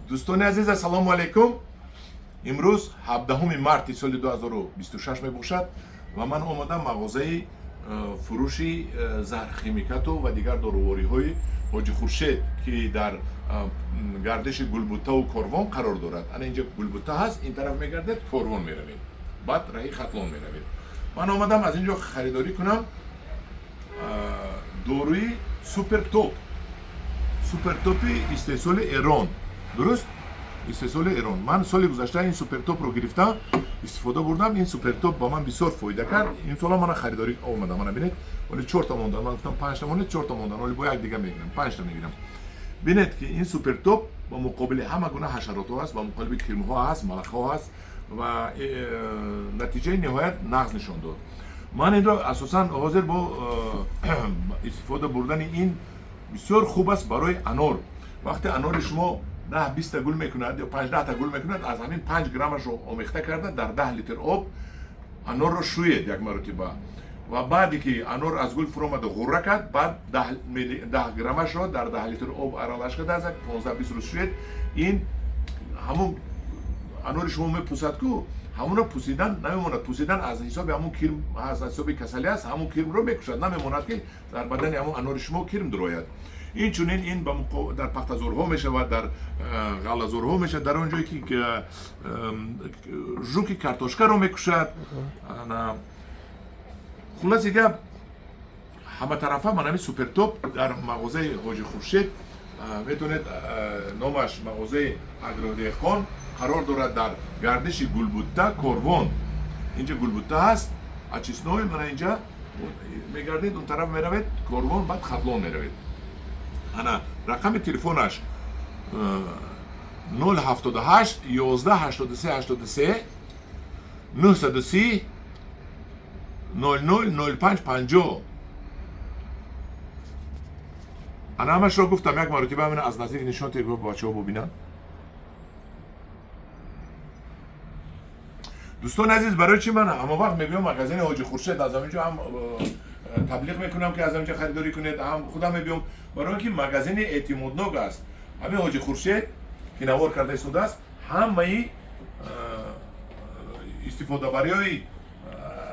Дӯстони азиз, ассалому алайкум. Имрӯз 17 марти соли 2026 мебошад ва ман омадам мағозаи фурӯши заҳрхимикату ва дигар дорувориҳои Ҳоҷи Хуршед, ки дар гардиши Гулбуттаву Корвон қарор дорад. Ана инҷа Гулбутта ҳаст, ин тараф мегардед, Корвон меравед, баъд раҳи Хатлон меравед. Ман омадам аз ин ҷо харидорӣ кунам доруи Супертоп, Супертопи истеҳсоли Эрон, дуруст, истеҳсоли Эрон. Ман соли гузашта ин Супертопро гирифтам, истифода бурдам. Ин Супертоп ба ман бисёр фоида кард. Имсола мана харидорӣ омадам. Мана бинед, вале чорта мондан. Ман гуфтам, панҷта монед, чорта мондан, вале бо як дига мегирам, панҷта мегирам. Бинед, ки ин Супертоп ба муқобили ҳама гуна ҳашаротҳо ҳаст, ба муқобили кирмҳо ҳаст, малахҳо ҳаст ва натиҷаи ниҳоят нағз нишон дод. Ман инро асосан ҳозир бо истифода бурдани ин бисёр хуб аст барои анор. Вақте анори шумо 10-20-та гул мекунад ё 5-10-та гул мекунад, аз ҳамин 5 граммашро омехта карда, дар 10 литр об анорро шӯед як маротиба ва баъде ки анор аз гул фуромада, ғурра кард, баъд 10 граммашро дар 10 литр об аралаш карда, аз 15-20 рӯз шӯед. Ин ҳамун анори шумо мепусад ку, ҳамуно пусидан намемонад. Пусидан аз ҳисоби ҳамун кирм ҳаст, аз ҳисоби касалӣ аст, ҳамун кирмро мекушад, намемонад, ки дар бадани ҳамун анори шумо кирм дурояд. Инчунин ин дар пахтазорҳо мешавад, дар ғаллазорҳо мешавад, дар он ҷое ки жуки картошкаро мекушад. Хулоси гап, ҳаматарафа ман ҳамин Супертоп дар мағозаи Ҳоҷи Хуршед метавонед. Номаш мағозаи Агродеҳқон, қарор дорад дар гардиши Гулбутта, Корвон. Инҷа Гулбутта ҳаст, очистной. Мана инҷа мегардед, он тараф меравед, Корвон, баъд Хатлон меравед. Ана рақами телефонаш: 078 11 83 83 930 00 05 50. Ана ҳамашро гуфтам. Як маротиба ҳамина аз наздик нишон тед, бачаҳо бубинанд. Дӯстони азиз, барои чӣ ман ҳама вақт мебиём магазини Ҳоҷи Хуршед, аз ҳаминҷо ҳам таблиғ мекунам, ки аз ҳаминҷо харидорӣ кунед, ҳам худам мебиём? Барои он ки магазини эътимоднок аст. Ҳамин Ҳоҷи Хуршед, ки навор карда истодааст, ҳамаи истифодабариҳои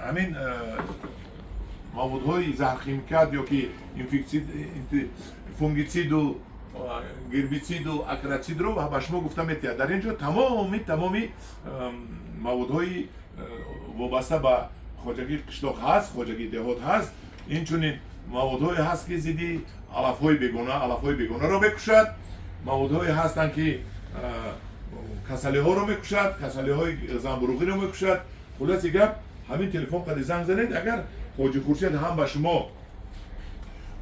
ҳамин маводҳои заҳрхимикат ё ки фунгициду, гербициду, акарицидро ба шумо гуфта метиҳад. Дар ин ҷо тамоми маводҳои вобаста ба хоҷагии қишлоқ ҳаст, хоҷагии деҳот ҳаст. Инчунин маводҳое ҳаст, ки зидди алафҳои бегона, алафҳои бегонаро мекушад. Маводҳое ҳастанд, ки касалиҳоро мекушад, касалиҳои занбуруғиро мекушад. Хулоси гап, ҳамин телефон қади занг занед, агар Ҳоҷи Хуршед ҳам ба шумо,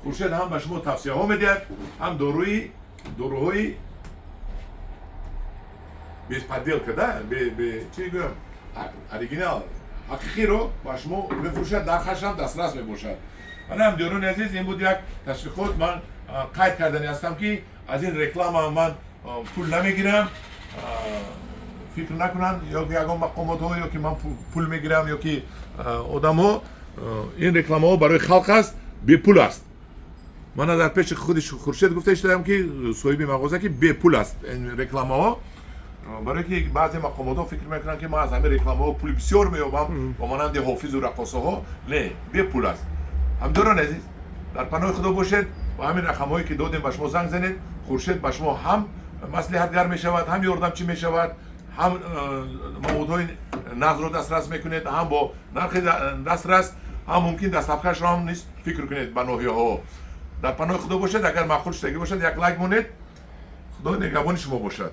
Хуршед ҳам ба шумо тавсияҳо медиҳад, ҳам доруҳои без подделка да, чӣ гӯям, оригинал, ҳақиқиро ба шумо мефурӯшад, нархаш ҳам дастрас мебошад. Ана, ҳамдиёрони азиз, ин буд як ташвиқот. Ман қайд кардани ҳастам, ки аз ин реклама ман пул намегирам. Фикр накунанд ё ягон мақомотҳо, ё ки ман пул мегирам, ё ки одамҳо. Ин рекламаҳо барои халқ аст, бепул аст. Мана дар пеши худи Хуршед гуфта иштодам, ки соҳиби мағоза, ки бепул аст ин рекламаҳо, барое ки баъзе мақомотҳо фикр мекунанд, ки ман аз ҳамин рекламаҳо пули бисёр меёбам, ба монанди ҳофизу раққосаҳо. Не, бепул аст. Ҳамдиёрони азиз, дар паноҳи Худо бошед. Ба ҳамин рақамҳое, ки додем, ба шумо занг занед. Хуршед ба шумо ҳам маслиҳатгар мешавад, ҳам ёрдамчӣ мешавад, ҳам маводҳои нағзро дастрас мекунед, ҳам бо нархи дастрас, ҳам мумкин доставкашро ҳам низ фикр кунед ба ноҳияҳо. Дар паноҳи Худо бошед. Агар маъқул шудагӣ бошад, як лайк монед. Худо нигаҳбони шумо бошад.